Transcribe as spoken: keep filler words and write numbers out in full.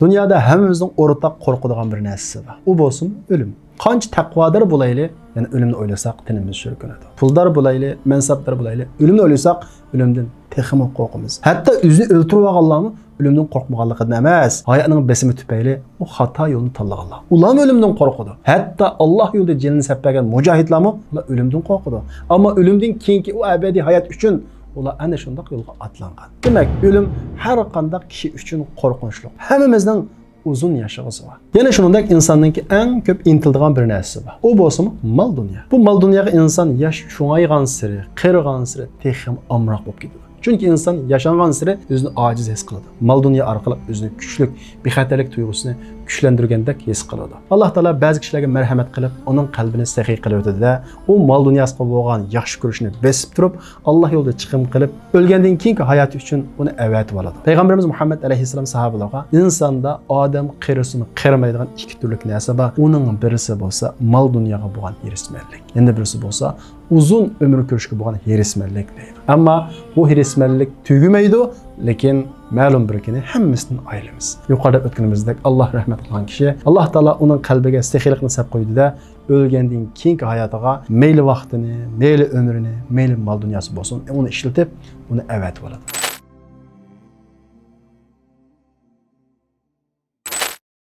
دۇنيادا ھەممىمىزنىڭ ئورتاق قورقىدىغان بىر نەرسىسى بار. ئۇ بولسىمۇ ئۆلۈم. قانچە تەقۋادار بولايلى، يەنە ئۆلۈمنى ئويلىساق تېنىمىز شۈركۈنىدۇ. پۇلدار بولايلى، مەنسەپدار بولايلى، ئۆلۈمنى ئويلىساق ئۆلۈمدىن تېخىمۇ قورقىمىز. ھەتتا ئۆزىنى ئۆلتۈرۈۋالغانلارمۇ ئۆلۈمدىن قورقمىغانلىقىدىن ئەمەس، ھايانىڭ بېسىمى تۈپەيلى ئۇ خاتا يولنى تاللىغانلار، ئۇلارمۇ ئۆلۈمدىن قورقىدۇ. ھەتتا ئاللاھ يولىدا جېنىنى سەپ بەرگەن مۇجاھىدلارمۇ ئۇلار ئۆلۈمدىن قورقىدۇ. ئەمما ئۆلۈمدىن كېيىنكى ئۇ ئەبەدىي ھايات ئۈچۈن ئۇلار ئەنە شۇنداق يولغا ئاتلانغان. دېمەك، ئۆلۈم ھەر قانداق كىشى ئۈچۈن قورقۇنچلۇق. ھەممىمىزنىڭ ئۇزۇن ياشىغۇسى بار. يەنە شۇنىڭدەك ئىنساننىڭكى ئەڭ كۆپ ئىنتىلىدىغان بىر نەرسىسى بار. ئۇ بولسىمۇ مال دۇنيا. بۇ مال دۇنياغا ئىنسان ياش چوڭايغانسېرى، قېرىغانسېرى تېخىمۇ ئامراق بولۇپ كېتىدۇ. چۈنكى ئىنسان ياشانغانسېرى ئۆزىنى ئاجىز ھېس قىلىدۇ. مال دۇنيا ئارقىلىق ئۆزىنى كۈچلۈك، بىخەتەرلىك تۇيغۇسىنى كۈچلەندۈرگەندەك ھېس قىلىدۇ. ئاللاھ تائالا بەزى كىشىلەرگە مەرھەمەت قىلىپ، ئۇنىڭ قەلبىنى سېخىي قىلىۋېتىدۇ-دە، ئۇ مال دۇنياسىغا بولغان ياخشى كۆرۈشنى بېسىپ تۇرۇپ، ئاللاھ يولىدا چىقىم قىلىپ، ئۆلگەندىن كېيىنكى ھاياتى ئۈچۈن ئۇنى ئەۋەتىۋالىدۇ. پەيغەمبىرىمىز مۇھەممەد ئەلەيھىسسالام ساھابىلىرىغا، ئىنساندا ئادەم قېرىسىمۇ قېرىمايدىغان ئىككى تۈرلۈك نەرسە بار. ئۇنىڭ بىرسى بولسا مال دۇنياغا بولغان ھېرىسمەنلىك. يەنە بىرسى بولسا ئۇزۇن ئۆمۈر كۆرۈشكە بولغان ھېرىسمەنلىك دەيدۇ. ئەمما بۇ ھېرىسمەنلىك تۈگىمەيدۇ، لېكىن مەلۇم بىر كۈنى ھەممىسىدىن ئايرىلىمىز. يۇقىرىدا ئۆتكىنىمىزدەك، ئاللاھ رەھمەت قىلغان كىشى، ئاللاھ تائالا ئۇنىڭ قەلبىگە سېخىيلىقنى سەپ قويدى-دە، ئۆلگەندىن كېيىنكى ھاياتىغا مەيلى ۋاقتىنى، مەيلى ئۆمرىنى، مەيلى مال دۇنياسى بولسۇن، ئۇنى ئىشلىتىپ، ئۇنى ئەۋەتىۋالىدۇ.